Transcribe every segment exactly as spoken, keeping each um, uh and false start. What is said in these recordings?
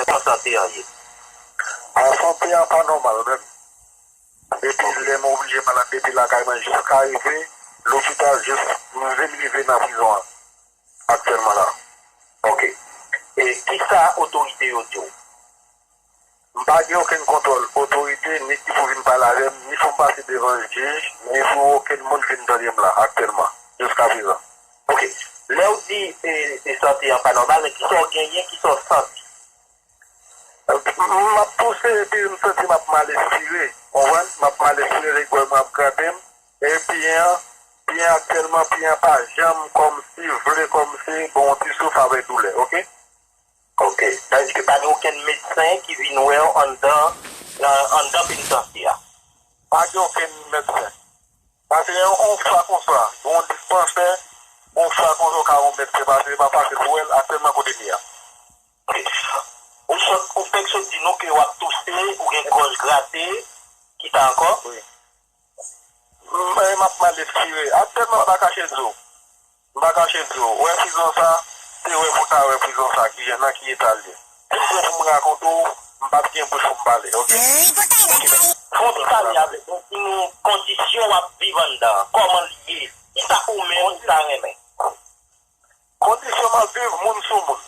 Kòman sante an ye? A, sante a pa nòmal menm. Depi lè m oblije malad depi lakay mwen jiska rive lopital, jis m vin rive nan prizon an aktyèlman la. Ok. E kisa otorite yo di w? M pa gen okenn kontwòl otorite, ni ki pou vin pale avè m, ni pou m pase devan jij, ni pou okenn moun vin tande m la aktyèlman, jiska prezan. Ok. Lè w di e, e sante an pa nòmal, men kisa w genyen, kisa w santi? M ap touse epi m santi m ap mal espire. Konprann? M ap mal espire, lè gwèl mwen ap grate m. E pye an, pye an aktyèlman, pye an pa janm kòmsi vle kòmsi gon ti souf avèk doulè, ok? Ok. Sa vle di ke pa gen okenn medsen ki vin wè w anndan, nan, anndan penitansye a? Pa gen okenn medsen. Paske yon fwa konsa, gon dispansè, yon fwa konsa, w ka wè yon medsen, paske m ap pase pou wè l aktyèlman kote m ye a. Ok. Ou sot, ou fèk sot di nou ke w ap touse, ou gen gòj grate, kisa ankò? Wi. M, m ap mal espire. Aktyèlman, m pa kache di w. M pa kache di w. Wè prizon sa, se wè pou ta wè prizon sa, ki jan, nan ki eta l ye. Si m pran pou m rakonte w, m p ap gen bouch pou m pale, ok? Fè yon ti pale avèk nou, di nou kondisyon w ap viv anndan an, kòman l ye, kisa ou menm ou ta renmen? Kondisyon m ap viv, moun sou moun.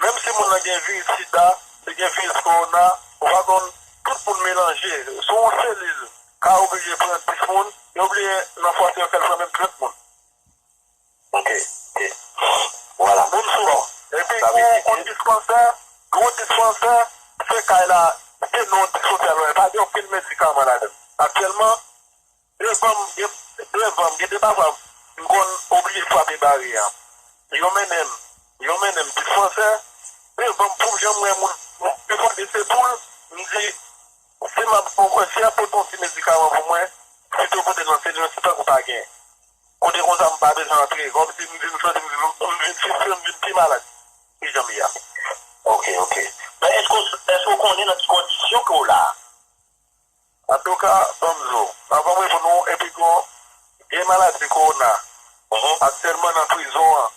Menm si moun nan gen viris sida, li gen viris kowona, ou pa konn, tout moun melanje. Sou yon selil, ka oblije pran dis moun, yo oblije nan fòse yo fè l pran menm trant moun. Ok, ok. Vwala. Moun sou moun. Epi, gon, gon dispansè, gon dispansè, se kay la, se non dispansè, pa gen okenn medikaman ladan. Aktyèlman, devan m, gen, devan m, gen de pafwa, m konn oblije frape barye a. Yo mennen m, yo mennen m dispansè, devan m, pou m janm wè moun, moun, devan m, se pou l, m di, si m ap, si y ap pote yon ti medikaman pou mwen, pito pote l nan selil, se tankou pa gen. Kote konsa, m pa bezwen antre, kòmsi m vin santi m, m vin sifre, m vin pi malad ki jan m ye a. Ok, ok. Men èske w, èske w konnen nan ki kondisyon ke w la a? Antouka, ban m di w, anvan m reponn ou, epi gon, gen maladi kowona, aktyèlman nan prizon an,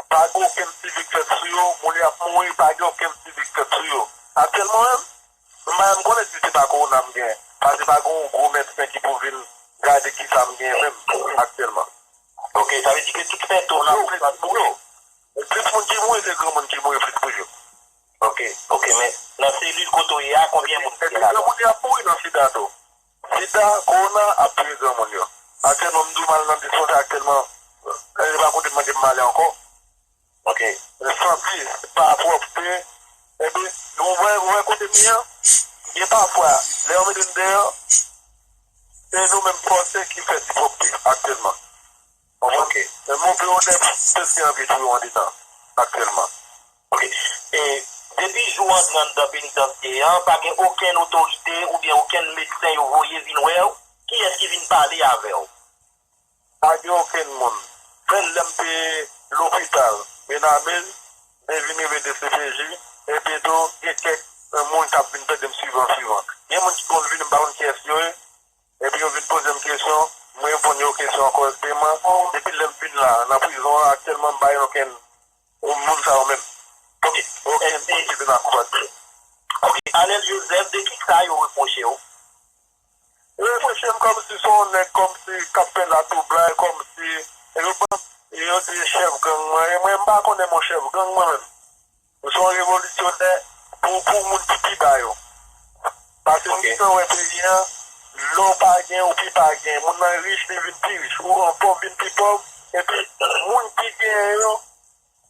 pa gen okenn sivik fèt sou yo, moun y ap mouri, pa gen okenn sivik fèt sou yo. Aktyèlman menm, m pa menm konnen si se pa kowona m gen, paske pa gen yon gwo medsen ki pou vin gade kisa m gen menm, aktyèlman. Ok, sa vle di ke tout sentòm la, plis moun yo. Plis moun ki mouri, se granmoun ki mouri plis toujou. Ok, ok, men nan selil kote w ye a, konbyen moun ki la? Epi granmoun yo ap mouri nan sida tou. Sida, kowona ap touye granmoun yo. Aktyèlman, m di w m al nan dispansè aktyèlman, e pa kote m mande m ale ankò. Ok. Santi, pa pwòpte. Epi, nou wè, wè kote m ye an, gen pafwa, lè yo mete m deyò, se nou menm fòse ki fè ti pwòpte aktyèlman. Konprann? Ok. Men move odè pèsi anvi tou yo andedan aktyèlman. Ok. E depi jou w antre anndan penitansye an, pa gen okenn otorite oubyen okenn medsen yo voye vin wè w? Kiyès ki vin pale avè w? Pa gen okenn moun. Sèl lè m te lopital Benamil, m te vin rive D C P J, epi tou gen kèk moun k ap vin tande m swivan, swivan. Gen moun ki konn vini, m pa konn kiyès yo ye, epi yo vin poze m kesyon, m reponn yo kesyon ankò, epi mwen, depi lè m vin la, nan prizon an, aktyèlman, m pa gen okenn moun sa yo menm. Ok. Okenn moun ki vin akonpanye. Ok, Arnel Joseph, de kisa yo repwoche w? Yo repwoche m kòmsi se yon nèg kòmsi k ap fè latwoublay, kòmsi, e yo ban m, e yo di chèf gang mwen, e mwen, m pa konnen m yon chèf gang mwen menm. M se yon revolisyonè pou, pou moun ki pi ba yo. Paske m gentan wè peyi an, lè w pa gen, ou pi pa gen. Moun nan rich, li vin pi rich. Ou an pòv, vin pi pòv. Epi, moun ki genyen yo,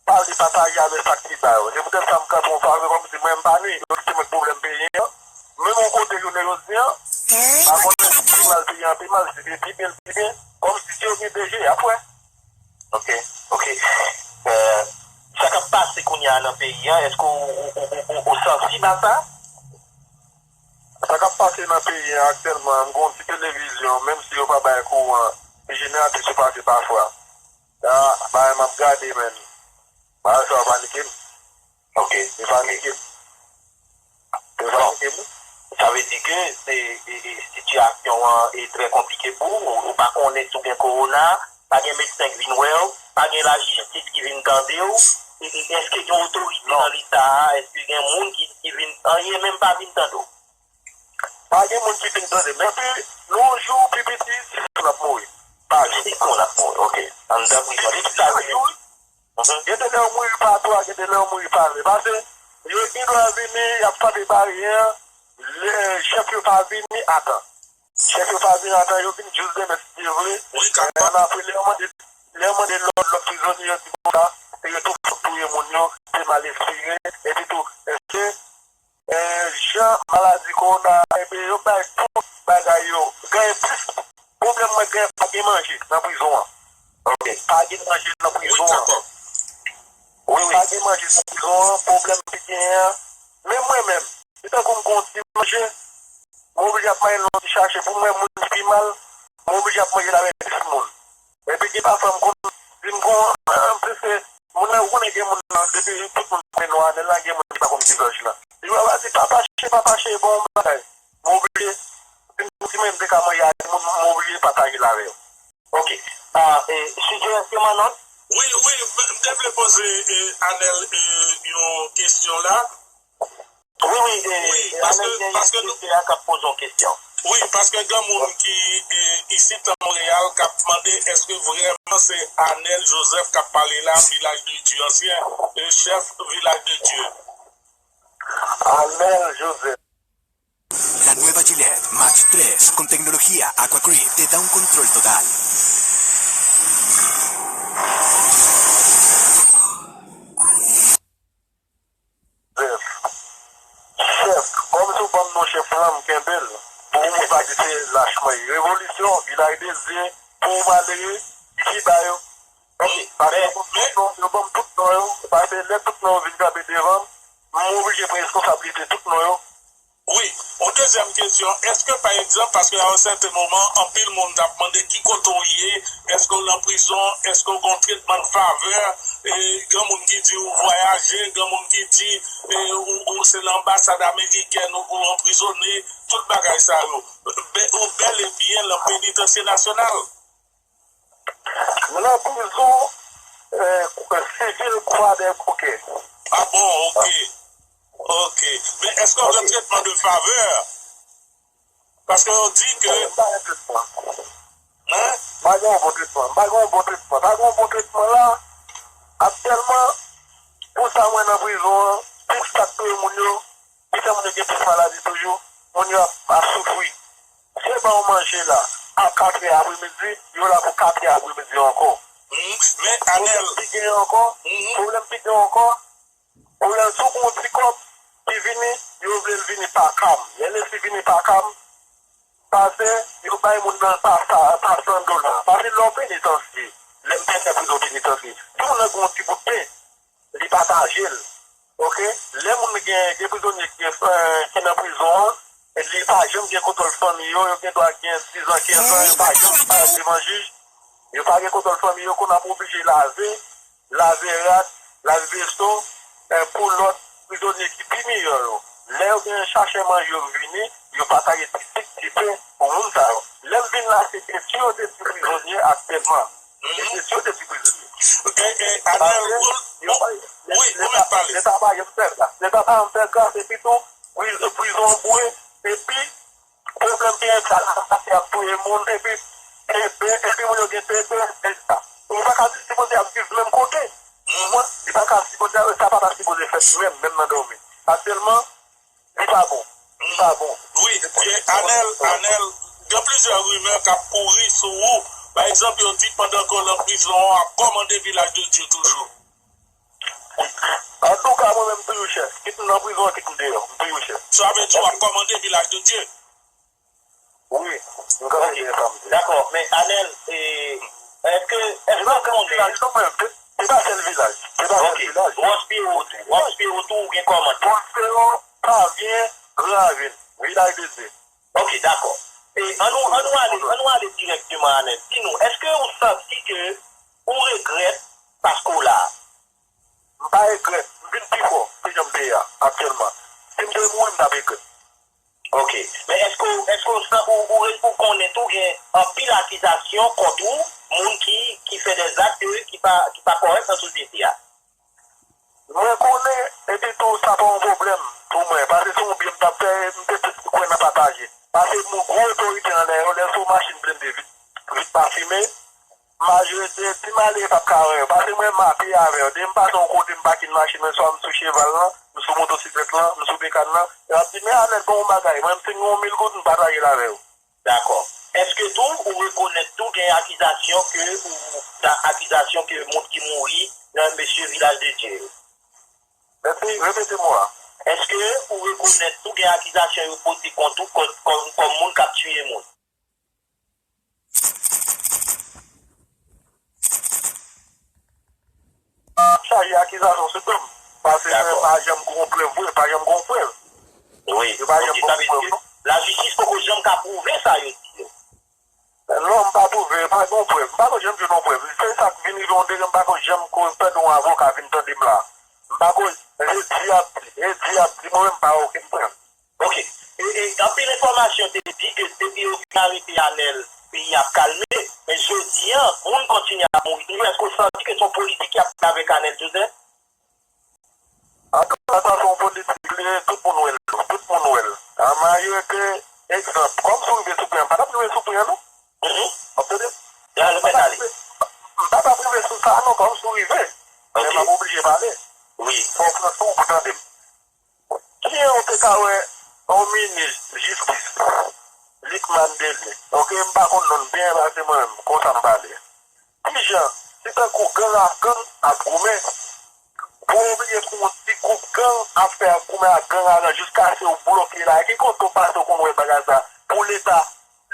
pa vle pataje avèk sa k pi ba yo. Se poutèt sa m kanpe yon favè kòmsi mwen, m pa nwi. Yo kite mwen pwoblèm peyi an. Menm yon kote jounen jodi an, pa konnen si pi mal peyi an pi mal, si se pi byen, pi byen. Kòmsi si yo gen D G, apre. Ok, ok. Euh, sa k ap pase kounye a nan peyi an, èske w, w, w, w, w, w sansib a sa? Sa k ap pase nan peyi an aktyèlman, m gen yon ti televizyon, menm si yo pa bay kouran, jeneratris yo pase pafwa. Sa, bagay m ap gade, men bagay sa yo panike m. Ok. Yo panike m. Yo panike m. Sa vle di ke se, e, e, sitiyasyon an e trè konplike pou ou. Ou pa konnen si w gen kowona, pa gen medsen k vin wè w, pa gen lajistis ki vin tande w, e, e, èske gen otorite nan Leta a? Èske gen moun ki, ki vin, anyen menm pa vin tande w? Pa gen moun ki vin tande m. Epi, nan yon jou pi piti, se moun ap mouri. Pa gen. Se moun ap mouri, ok. Anndan prizon. Depi sa, wi. Gen de lè yo mouri pa twa, gen de lè yo mouri pa ven. Paske yo gen dwa vini, y ap frape baryè, lè chèf yo pa vini, atan. Chèf yo pa vini, atan, yo vin jis demen, si Dye vle. Wi, kapab. Annapre, lè yo mande, lè yo mande lòt, lòt prizonye, yo di, bon, la, se yo tou touye moun yo, se mal enspire, epi tou, èske, eh, jan maladi kowona, ebyen, yo bay tout bagay yo, genyen plis, pwoblèm mwen genyen, pa gen manje nan prizon an. Ok. Pa gen manje nan prizon an. Wi, wi. Pa gen manje nan prizon an, pwoblèm ki genyen an. Men mwen menm, se tankou m gon ti manje, mwen oblije ap mande yon ti chache pou mwen, moun ki pi mal, mwen oblije ap manje l avèk plis moun. Epi gen pafwa m konn di m gon, ah, piske moun nan, ou konnen gen moun nan, depi tout moun konnen non Anèl la, gen moun ki pa konn ki zòj la. Li va di, "Papa Che, Papa Che, bon bagay." Mwen oblije, si m, si mwen m te ka manje ak moun, mwen oblije pataje l avè yo. Ok. Ah, e, Sidney, èske m an nòt? Wi, wi, m te vle poze, e, Anèl, e, yon kesyon la. Wi, wi, e, wi, e, paske, Anèl gen paske nou, a k ap poze yon kesyon. Wi, paske gen moun ki, e, isit nan Monreyal k ap mande èske vrèman se Anèl Joseph k ap pale la, Vilaj de Dye ansyen, e, chèf Vilaj de Dye. Anèl Joseph. La nueva Gillette Match tres con tecnología Aqua Grip te da un control total. Chèf, chèf, kòm se w ban m non chèf lan, m kenbe l. Pou moun pa di se lach mwen ye. Revolisyon, Vilaj de Dye, pou malere, ki ba yo. Ok, paske yo ban m tout non, yo ban m tout non yo. Paske lè tout non yo vin kanpe devan m, m oblije pran responsablite tout non yo. Wi. Yon dezyèm kesyon, èske, pa egzanp, paske a yon sèten moman, anpil moun t ap mande ki kote w ye, èske w nan prizon, èske w gen yon tretman de favè, e, gen moun ki di ou vwayaje, gen moun ki di, e, ou, ou se nan anbasad amerikèn ou, ou anprizone, tout bagay sa yo. Be-, ou bèl e byen nan penitansye nasyonal. Nan prizon, eh, sivil Croix des Bouquets. Ah bon, ok. Ok. Men èske w gen tretman de favè? Paske yo di ke... M pa gen tretman. Hein? M pa gen yon bon tretman. M pa gen yon bon tretman. Pa gen yon bon tretman la. Aktyèlman, pou sa mwen nan prizon an, plis sa k touye moun yo, ki fè moun yo gen plis maladi toujou, moun yo ap, ap soufri. Si yo ba w manje la, a katrè apremidi, yo la pou katrè apremidi ankò. Mhm. Men, Anèl. Pwoblèm ki genyen ankò, mhm, pwoblèm ki genyen ankò, pwoblèm si w gen yon ti kòb ki vini, yo vle l vini pa kam. Lè l vini pa kam, pase, yo bay moun nan pa sa, pa san dola. Pase lè w penitansye, lè m te nan prizon penitansye, si moun nan gen yon ti bout pen, li pataje l. Ok? Lè moun gen, gen prizonye ki, eh, ki nan prizon an, li pa janm gen kontwòl fanmi yo, yo gen dwa gen diz an, kenz an, yo pa janm parèt devan jij, yo pa gen kontwòl fanmi yo, kounye a ap oblije lave, lave rad, lave veso, eh, pou lòt prizonye ki pi miyò yo. Lè yo gen chache manje yo vini, yo pataje ti, ti, ti pen pou moun sa yo. Lè m vin la, se te si yo te di prizonye aktyèlman. E se sou te ti prizonye. E, e, Anèl, ou, ou, wi, ou mèt pale. Leta pa janm fè gras. Leta pa janm fè gras, epi tou, pri-, prizon an boure, epi pwoblèm ki gen sa la, se ap touye moun, epi, epi, epi moun yo gen tete, e sa. Ou pa ka di si poze ap viv menm kote. Mwen, li pa ka sipoze, sa pa ta sipoze fèt menm, menm nan dòmi. Aktyèlman, li pa bon. Li pa bon. Wi, e, Anèl, Anèl, gen plizyè rimè k ap kouri sou ou. Pa egzanp, yo di pandan ke w nan prizon an, w ap kòmande Vilaj de Dye toujou. Antouka, mwen menm, m toujou chèf. Kit m nan prizon an, kit m deyò, m toujou chèf. Sa vle di w ap kòmande Vilaj de Dye? Wi, m kanpe dèyè sa m di. Dakò, men Anèl, e, èske, èske w konnen... Se pa sèl Vilaj. Se pa sèl Vilaj. Wòs Piwo tou. Wòs Piwo tou, ou gen kòmand. Wòs Piwo, Pavyen, Gran Ravin, Vilaj de Dye. Ok, dakò. E, ann nou, ann nou ale, ann nou ale dirèkteman, Anèl. Di nou, èske ou santi ke ou regrèt paske w la a? M pa regrèt. M vin pi fò ke jan m te ye a aktyèlman. Si m te mouri, m t ap regrèt. Ok. Men èske w, èske w san-, ou, ou, ou konnen tou gen anpil akizasyon kont ou, moun ki, ki fè dè zak ki pa, ki pa kòrèk nan sosyete a? Mwen konnen, epi tou, sa pa yon pwoblèm pou mwen, paske se yon byen m t ap fè, m te plis kwè nan pataje. Paske moun gwo otorite nan dèyè yo, lè sou machin blende vit, vit pa fimen, majorite ti malere p ap ka wè yo. Paske mwen mape avè yo. Depi m pase yon kote, m pake machin mwen, swa m sou cheval lan, m sou motosiklèt lan, m sou bekàn lan, yo ap di, "Men Anèl, bon bagay." Mwen, m te gen yon mil goud, m pataje l avè yo. Dakò. Èske tou, ou rekonèt tou gen akizasyon ke, ou, da, akizasyon ke moun ki mouri nan mesye Vilaj de Dye yo? Mèsi, repete mo a. Èske ou rekonèt tou gen akizasyon yo pote kont ou kòm, kòm, kòm moun k ap tiye moun? Chaje akizasyon sou do m. Paske mwen pa janm gon prèv vre, pa janm gon prèv. Wi. Yo pa janm gon prèv, non. Lajistis poko janm ka pwouve sa yo di yo. Non, m pa pwouve, pa gon prèv. M pa ko janm jwenn yon prèv. Se sa k vin rive yon degre, m pa ko janm ko tande yon avoka vin tande m la. M pa ko, e di y ap di, e di y ap di, mwen menm m pa okenn prèv. Ok. E, e, anpil enfòmasyon te di ke depi yo fin arete Anèl, peyi a ap kalme. Men jodi a, moun kontinye ap mouri toujou. Èske w santi ke se yon politik y ap fè avèk Anèl Joseph? Antouka, sa se yon politik li ye, tout moun wè l, tout moun wè l. An majorite, egzanp, kòm si w rive sou pwen an, m pa t ap rive sou pwen an, non. Mhm. W ap tande? Ya, repèt ale. M pa t ap rive sou sa, non, kòm si w rive. Men m ap oblije pale. Wi. Fò w pran sou w pou tande m. Kijan w te ka wè yon minis jistis, Lucmane Delly, ok, m pa konn non l byen, paske mwen menm, konsa m pale. Kijan, se tankou gang ak gang ap goumen, pou w oblije pou yon ti gwoup gang ap fè ap goumen ak gang ak gang jiskaske w bloke la, ki kote w pase w konn wè bagay sa, pou Leta,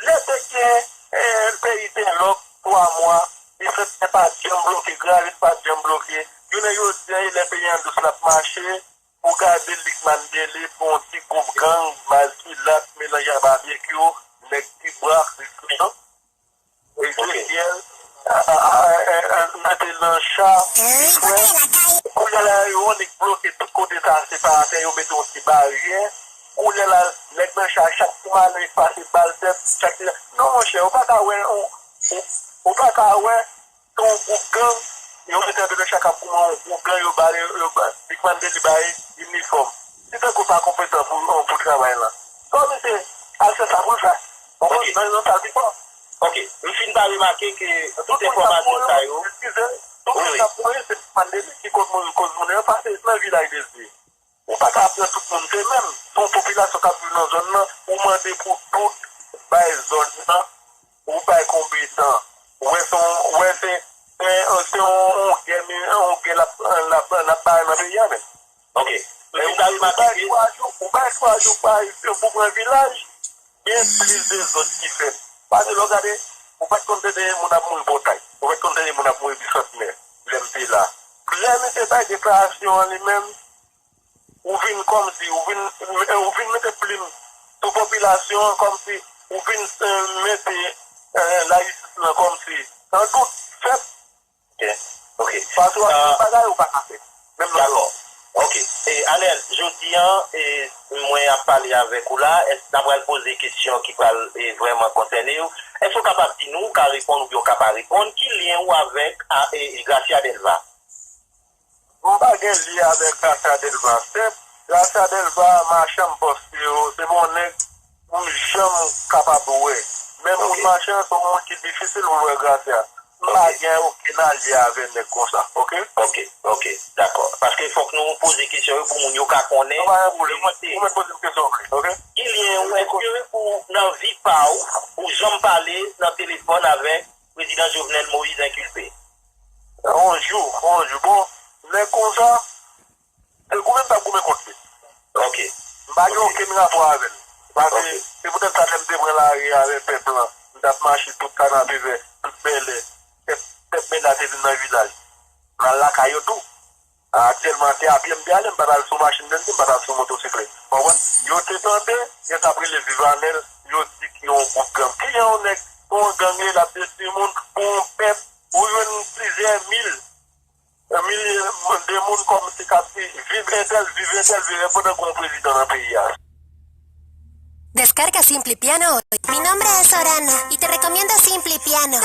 lè te gen, eh, peyi te lòk twa mwa, li fèt pa t janm bloke, Gravil pa t janm bloke, jounen jodi a, e lè peyi an dous l ap mache, ou gade Lucmane Delly pou yon ti gwoup gang, baz kilat, melanje a babekyou, nèg Tibwa, Kristan, Ezekyèl, a, a, a, a, a, mete nan cha, frè. Kounye a la, yo annik bloke tout kote sa, separatè, yo mete yon ti baryè. Kounye a la, nèg nan cha, chak ti malere pase bal tèt, chak ti, non, monchè, ou pa ka wè, ou, ou, ou pa ka wè, se yon gwoup gang, yo mete antre nan cha k ap goumen, yon gwoup gang, yo ba, yo ba, Lucmane Delly bay inifòm. Se tankou pa konpetan pou, pou travay la. Bon, misye, al fè sa pou l fè. Ou konprann? Nan, nan sa l pi fò. Ok. M fin pa remake ke tout enfòmasyon sa yo. Eskize, tout moun k ap mouri, se Lucmane Delly ki koz moun, koz moun yo, paske nan Vilaj de Dye. Ou pa ka pran tout moun se menm. Se yon popilasyon k ap viv nan zòn nan, ou mande pou tout bay zòn nan, ou bay konbetan. Ou wè se yon, ou wè se, se, se yon, yon gè, yon gè l ap, l ap, l ap bay nan peyi a menm. Ok. Ou bay twa jou, ou bay twa jou, bay, pou pran vilaj, gen plis dezòd ki fèt. Paske lè w gade, ou pa t konn tande moun ap mouri pòtay. Ou pa t konn tande moun ap mouri bisantnè. Lè m te la. Lè misye bay deklarasyon an li menm, ou vin kòmsi, ou vin, ou vin mete plim sou popilasyon an, kòmsi ou vin, eh, mete, eh, lajistis lan kòmsi an dout fèt. Ok, ok. Paske w ap di bagay ou pa ka fè. Menm nan. Dakò. Ok. E, Anèl, jodi a, e, mwen ap pale avèk ou la, èske n a pral poze kesyon ki pral, e, vrèman konsène w? Èske w kapab di nou, w ka reponn oubyen w ka pa reponn, ki lyen ou avèk, a, e, Gracia Delva? M pa gen lyen avèk Gracia Delva. Senp, Gracia Delva, machann pòs yo, se bon nèg, m janm kapab wè. Men moun machann, se yon moun ki difisil pou wè Gracia. M pa gen okenn alye avè nèg konsa, ok? Ok, ok, dakò. Paske fòk nou poze kesyon yo pou moun yo ka konnen. Ou pa gen pwoblèm, ou mèt, ou mèt poze m kesyon, ok? Ki lyen ou, èske ou nan vi pa w, ou janm pale nan telefòn avèk Prezidan Jovenel Moïse enkilpe? On jou, on jou. Bon, nèg konsa, se goumen m t ap goumen kont li. Ok. M pa gen okenn rapò avè l. Paske se poutèt sa lè m te pran lari a avè pèp lan, m t ap mache tout Kanapevè, tout Bèlè, pèp, pèp Bèlè a te vin nan vilaj. M al lakay yo tou. Aktyèlman, se a pye m te ale, m pa t al sou machin blende, m pa t al sou motosiklèt. Konprann? Yo te tande, yo t ap rele Viv Anèl, yo di ki yon gwoup gang. Kijan yon nèg, yon gang ye, l ap detwi moun pou yon pèp, ou jwenn plizyè mil, milye de moun kòmsi k ap di, "Viv entèl, viv entèl, viv entèl," pandan gen yon prezidan nan peyi a. Descarga Simply Piano hoy. Mi nombre es Sorana y te recomiendo Simply Piano.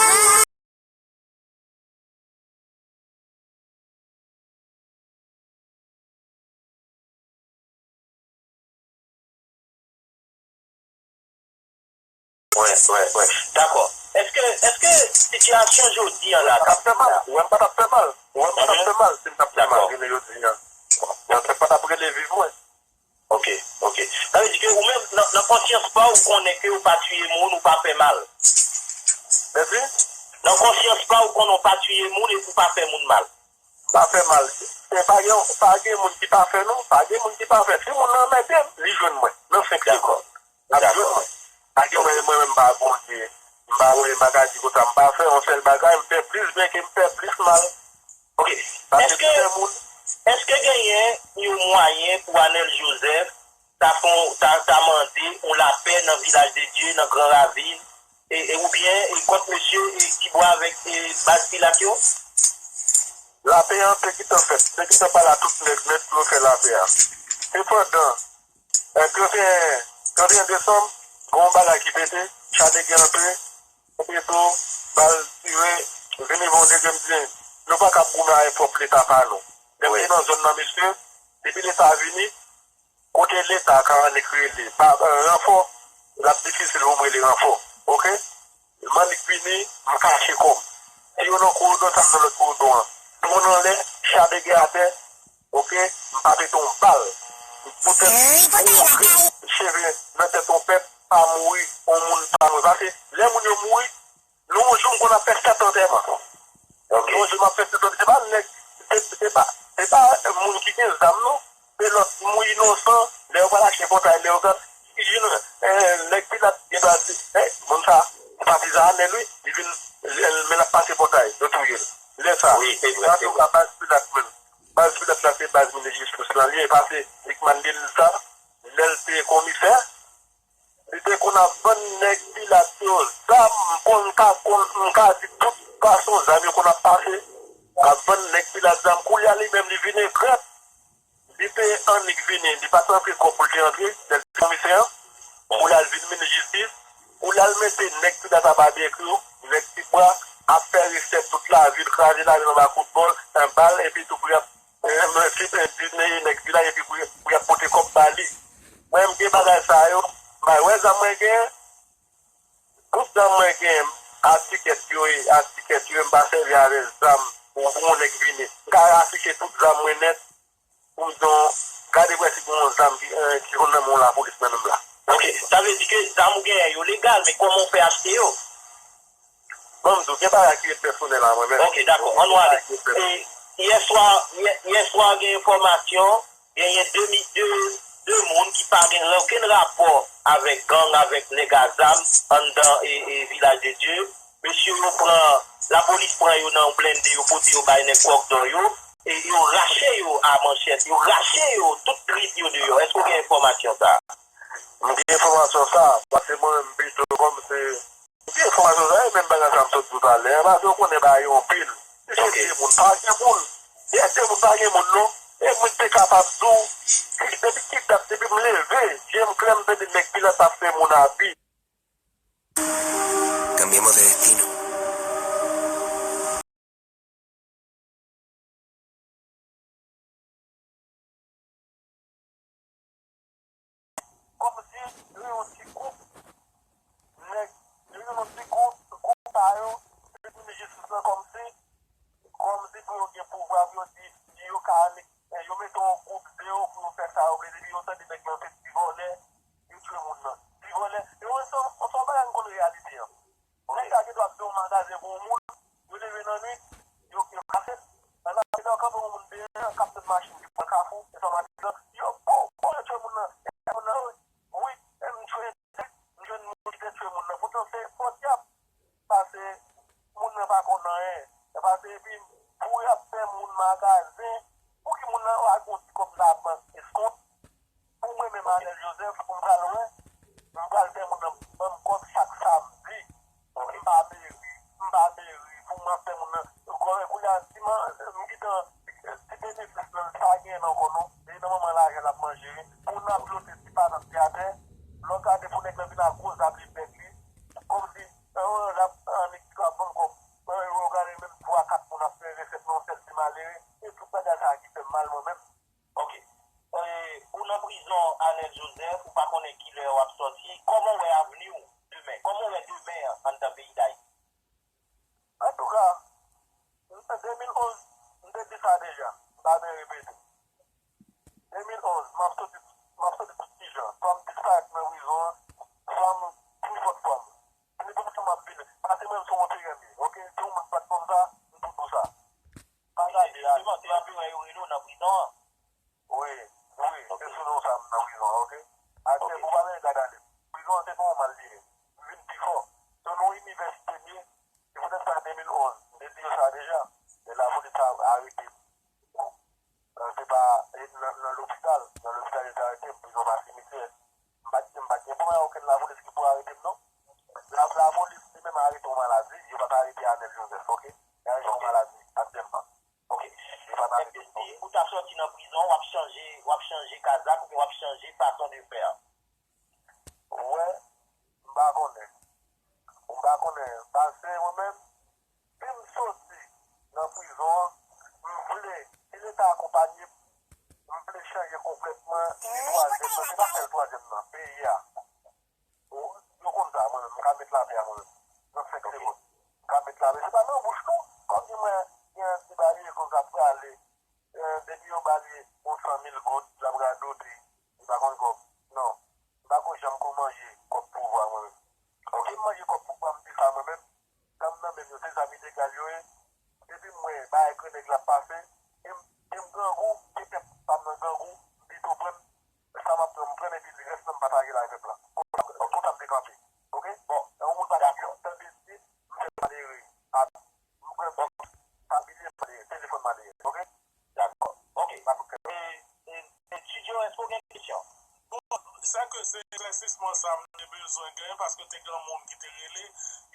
Wè, wè. Dakò. Èske, èske sitiyasyon jodi an la, k ap fè mal? Ou wè m pa t ap fè mal. Ou wè m pa t ap fè mal si m t ap fè mal, dakò, jounen jodi an. Mwen, mwen pa t ap rele viv mwen. Ok, ok. Sa vle di ke ou menm, nan, nan konsyans pa w, ou konnen ke ou pa tiye moun, ou pa fè mal. Mèsi. Nan konsyans pa w, ou konnen ou pa tiye moun epi ou pa fè moun mal. Pa fè mal. E pa gen, pa gen moun ki pafè non. Pa gen moun ki pafè. Si moun nan anmède m, li jwenn mwen. Nan senk segonn. L ap jwenn mwen. Pa gen mwen, mwen menm m pa Bondye. M pa wè, m pa ka di konsa. M pa fè yon sèl bagay, m fè plis byen ke m fè plis mal. Ok. Paske èske, tout moun, èske genyen yon mwayen pou Anèl Jozèf ta fè, ta, ta mande yon lapè nan Vilaj de Dye, nan Gran Ravin, e, e, oubyen, e, kont mesye, e, Tibwa avèk, e, baz Pilat yo? Lapè an te gentan fèt. Te gentan pale a tout nèg nèt pou yo fè lapè a. Sepandan, e, trannteyen, trannteyen desanm, gen yon bagay ki pete, chadegè antre, epi tou, bal tire, vini bon degrenn byen. Nou pa ka goumen avèk pwòp Leta pa nou. Lè m te nan zòn nan, mesye, depi Leta vini, kote Leta ka annik rele, pa, e, ranfò, l ap difisil pou m rele ranfò. Ok? M annik vini, m kache kò m. Si yo nan koridò, sa m nan lòt koridò an. Dwòn anlè, chadegè atè, ok? M pa pete yon bal. Poutèt pou grenn cheve nan tèt yon pèp pa mouri, yon moun pa mouri. Paske lè moun yo mouri, nou, yon jou m konn ap fè sèt antèman. Ok. Yon jou m ap fè sèt antèman. Se pa nèg, se, se pa, se pa moun ki gen zam non. Se lòt moun inosan, lè yo pral achte pòtay, lè yo gad, ki jwenn, eh, nèg Pilat gen dwa di, eh, moun sa, se patizan Anèl wi, li vin, men l ap pase pòtay, yo touye l. Lè sa, wi, se vre, se vre. Antouka, baz Pilat menm. Baz Pilat la, se baz minis jistis lan li ye, paske Lucmane Delille sa, lè l te komisè, li te konn ap vann nèg Pilat yo zam, m konn ka, konn, m ka di tout fason zam yo konn ap pase, ap vann nèg Pilat zam. Koulye a li menm li vin egrèt, li te annik vini, li pa t rantre kòb pou l te rantre, lè l te komisè an, pou l al vin minis jistis, pou l al mete nèg Pilat a babekyou, nèg Tibwa, ap fè resèt tout lavil, kraze lavil anba kout bòl, an bal, epi tou pou y ap, eh, mwen, ti, eh, di nèg Pilat, epi pou, pou y ap pote kòb ba li. Mwen, m gen bagay sa yo, bay wè zam mwen gen, tout zam mwen gen, a tikèt yo ye, a tikèt yo ye, m pa sèvi avè zam, pou, pou yon nèg vini. M ka afiche tout zam mwen nèt, pou m di w, gade wè si gen yon zam ki, eh, ki konn nan men yon lapolis nan menm la. Ok, sa vle di ke zam ou genyen yo legal, men kòman w fè achte yo? Bon, m di w, gen bagay ki ret pèsonèl a mwen menm. Ok, dakò, ann nou ale. E, yè swa, yè, yè swa gen enfòmasyon, genyen de mi-, de, de moun ki pa gen okenn rapò avèk gang, avèk nèg a zam anndan, e, e, Vilaj de Dye. Mesye yo pran, lapolis pran yo nan yon blende, yo pote yo bay nèg Kòkdò yo, e yo rache yo a manchèt, yo rache yo, tout trip yo deyò. Èske w gen enfòmasyon sa a? M gen enfòmasyon sa a, paske mwen menm pito kòm se, m gen enfòmasyon sa a, e menm bagay sa a m sot di w talè a, paske w konnen bagay yo anpil. Misye, ok, tiye moun, pa gen moun. Lè tiye moun, pa gen moun non. E mwen te kapab di w, depi ki dat, depi m leve, je m klè, m tande nèg Pilat ap fè moun abi. Cambiemos de destino. Kòmsi yo yon ti gwoup nèg, yo yon ti gwoup, gwoup sa yo, yo vin jistis lan kòmsi, kòmsi pou yo gen pouvwa, pou yo di, di yo ka ale, eh, yo mete yon gwoup de yo pou yo fè sa yo vle, depi yo tande nèg lan se ti vòlè, yo tchwe moun nan. Ti vòlè, yo se, se yon bagay n konn reyalite an. Nèg sa gen dwa ap fè yon magazen pou yon moun, yo leve nan nwit, yo, yo kase l. Nan lavi nan kanpe yon moun devan, k ap tann machin ki pran kafou, e sa w pa di nan, yo bon, bon, yo tchwe moun nan, e moun nan, wi, wi, e m tchwe, m jwenn moun ki te tchwe moun nan, poutan se fò dyab, pase moun nan pa konn anyen, e pase epi pou y ap fè moun magazen, pou ki moun nan al gon ti kòb labank eskont, pou mwen menm Anèl Jozèf, pou m pral wè, m pral fè moun nan ban m kòb chak samdi. M pa meri, m pa meri, pou m ap fè moun nan, kounye a, si m, m gentan, ti benefis lan, l pa genyen l ankò non. Se nan manman lajan l ap manje wi. Pou n ap plote ti patat ki atè, lè w gade pou nèg lan vin ak gwo zam li bèk li, kòmsi, eh, l ap, annik, l ap ban m kòb. Mwen, yo gade menm twa, kat moun ap fè resèt nan yon sèl ti malere. Se tout bagay sa a ki fè m mal mwen menm. Ok. Eh, ou nan prizon, Anèl Jozèf. Aktè pou pa mete gad ale. Prizon an se pa yon mal li ye. Li vin pi fò. Se yon inivèsite li ye. Se poutèt sa de mil onz, m te di yo sa deja. Lè lapolis ta arete m, se pa nan, nan lopital. Nan lopital yo te arete m, prizon pa simityè. M pa t, m pa t gen pwoblèm ak okenn lapolis ki pou arete m, non. La, lapolis li menm arete yon maladi, yo pa t arete Anel Joseph, oke? Li arete yon maladi aktyèlman. Oke. Yo pa t arete m, non. Ou ta sòti nan prizon, w ap chanje, w ap chanje kazak oubyen w ap chanje fason de fè? Ou wè, m pa konnen. M pa konnen. Paske mwen menm, si m soti nan prizon an, m vle, si Leta akonpanye m, m vle chanje konplètman twazyèm nan. Se pa sèl twazyèm nan, peyi a. Ou, yo konn sa, mwen menm, m ka met lapè a mwen menm. Nan senk segonn. M ka met lapè. Se pa nan bouch non. Kòm di mwen, gen ti bagay konsa prale. Eh, depi yo ba li yon san mil goud, l ap radote, li pa konn kòb. Non, m pa konn jan m konn manje kòb pouvwa mwen menm. Oke, m manje kòb pouvwa, m di sa mwen menm. Zam nan men m yo, se zam ilegal yo ye. Depi m wè bagay grannèg la ap pase, e m, e m grangou, e pèp pa m nan grangou, m pito pran m, sa m ap pran, m pran epi di rès lan m pataje l ak pèp la. Konsa, konsa m te kanpe. Oke? Bon, lè yon moun pa kapab tann betiz, m fè malere. A, m pran bòs, tabliye malere, telefòn malere. Oke? Dakò. Oke. E, e, Etidyan, èske w gen kesyon? Bon, sa ke se eklèsisman sa m te bezwen genyen, paske te gen moun ki te rele,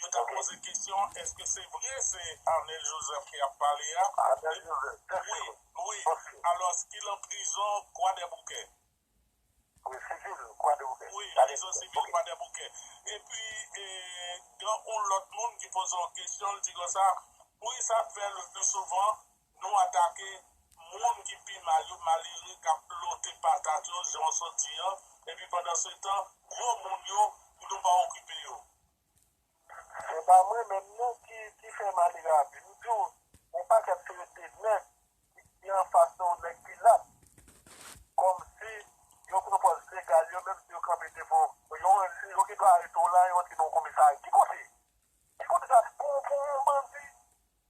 yo t ap poze kesyon, èske se vre se Arnel Joseph ki ap pale a? Arnel Joseph, wi, wi. Alò, ki l an prizon Kwadèboukè? Wi, sivil, Kwadèboukè. Wi, prizon sivil Kwadèboukè. Epi, e, gen yon lòt moun ki poze yon kesyon, l di konsa, poukisa fè le pli souvan nou atake moun ki pi mal yo, malere k ap lote patat yo, jan w sot di an, epi pandansetan, gwo moun yo, nou pa okipe yo. Se pa mwen menm non ki, ki fè malere a pi. M di w, yon pakèt se yo te nèg ki, ki anfas nan yon nèg ki lap. Kòmsi yo pran pòz legal yo, menm si yo kanpe devan, yo, yo gen dwa arete w la, yo antre nan yon komisarya. Ki kote? Ki kote sa? Pou, pou yon bandi,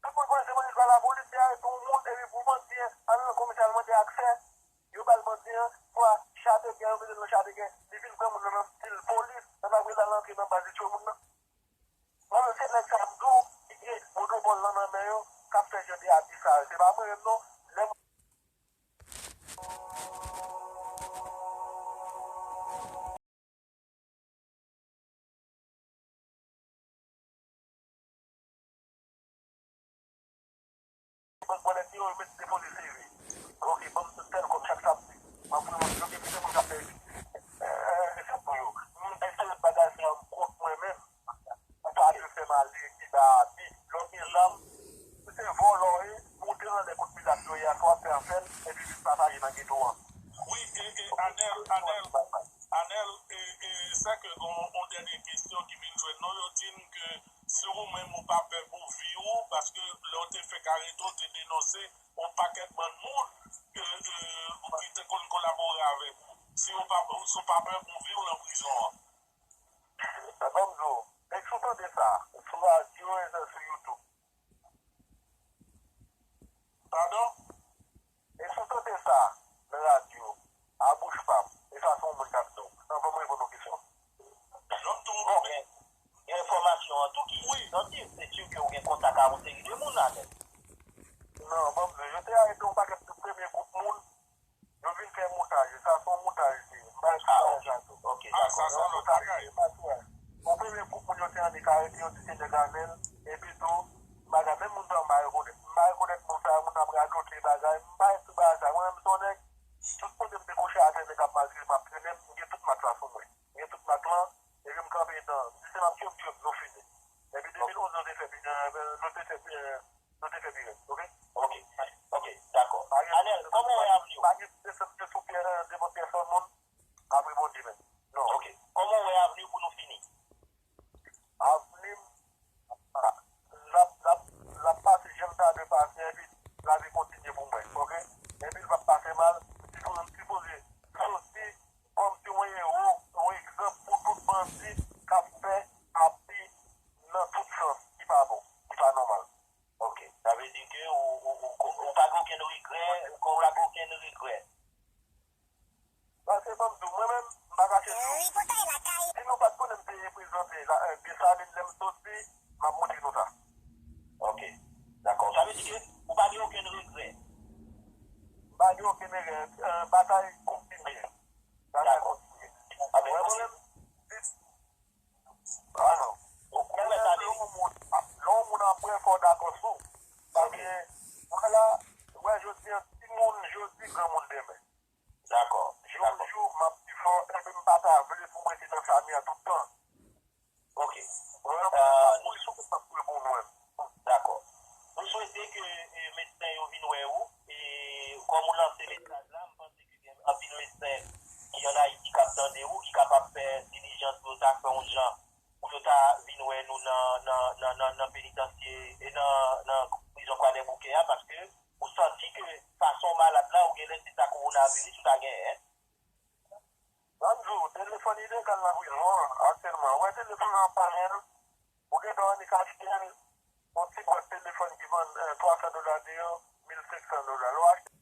tout moun konnen se bandi, se pa lapolis ki arete yon moun, epi pou bandi an al nan komisarya, al mande aksè, yo ba l bandi an, swa chadegen, yo mete l nan chadegen, li vin pran moun nan nan stil polis, nan apre l al antre nan baz li tchwe moun nan. Mwen menm se nèg sa m di w ki gen monopòl lan nan men yo k ap fè jan de abi sa yo. Se pa mwen menm non. Lè m Bank Wallet yo, yo mete depoze seri. Ok, ban m tèl kòb chak samdi. M ap voye yon, yo gen plizyè moun k ap fè epi. Eh, se pou yo. M espere bagay sa yo kont mwen menm. Ou pa dwe fè malere ki ba abi. Lè w gen zam, se vòlò w ye, moute anlè kot milat yo yè swa, fè afè l, epi vin pataje nan geto an. Wi, e, e, Anèl, Anèl, Anèl, e, e, sa ke gon, yon dènye kesyon ki vin jwenn nou, yo di n ke si ou menm ou pa pè pou vi w, paske lè w te fèk arete, w te denonse yon pakèt bann moun ke, e, ki te konn kolabore avèk ou. Si w pa, si w pa pè pou vi w nan prizon an. Ban m di w, èske w tande sa? Sou radyo e sou YouTube. Padon? Èske w tande sa nan radyo, a bouch pa m, e sa se yon moun k ap di w? Anvan mwen reponn yon kesyon. Bon, gen, gen enfòmasyon an tou ki santi, se si ke w gen kontak a yon seri de moun la nèt. Non, ban m di w, yo te arete yon pakèt de premye gwoup moun, yo vin fè montaj, e sa se yon montaj li ye. M pa eksplike sa tou. Ok, dakò. Sa se yon lòt bagay. Bon, premye gwoup moun yo te annik arete, yo di se nèg Anèl, epi tou, bagay, menm moun sa yo m pa rekonèt. M pa rekonèt moun sa yo, moun ap radote bagay, m pa ret sou bagay sa. Mwen menm, m se yon nèg, tout kote m dekwoche atè, nèg ap maltrete m, ap trennen m, m gen tout mak la sou mwen. M gen tout mak lan, epi m kanpe etan, m di se m ap tchwe m tchwe m, nou fini. Epi de mil onz, nou te fè pi, eh, nou te fè pi, eh, nou te fè pi rèd, ok? Ok, ok, dakò. Anèl, kòman w wè avni w? Pa gen, se, se, se sou pyè, devan pyè san moun, apre Bondye menm. Non. Ok, kòman w wè avni w pou nou fini? Avni m, ah, n ap Wi, pòtay lakay. Si nou pa t konnen m te reprezante la, eh, Desalin lè m soti, m ap montre nou sa. Ok. Dakò. Sa vle di ke ou pa gen okenn regrè? M pa gen okenn regrè. Eh, batay kontinye. Batay kontinye. Dakò. Wè, mwen menm, si, ah non. Ou, ou wè sa vle di? Lè yon moun, lè yon moun ap wè, fò w dakò sou. Paske, vwala, wè, jodi a, timoun jodi, granmoun demen. Dakò. Jou, dakò. Jou, m ap pi fò, epi m pa ta vle pou m rete nan sa m ye a tout tan. Ok. Mwen, mwen, euh, mwen, sou kontak pou reponn mwen. Dakò. Nou swete ke, eh, medsen yo vin wè ou, e kòm ou lanse mesaj la, m panse ke gen anpil medsen ki ann Ayiti k ap tande ou, ki kapab fè dilijans pou yo ta fè yon jan, pou yo ta vin wè nou nan, nan, nan, nan, nan penitansye, e nan, nan prizon Kwadèboukè a, paske ou santi ke fason w malad la, ou genlè se sa kowonaviris ou ta genyen, en? Banm di w, telefòn ilegal nan prizon an aktyèlman. Ou wè telefòn nan pa jwenn, ou gen dwa annik achte l, yon ti bwat telefòn ki vann, eh, twa san dola deyò, mil senk san dola. Lè w achte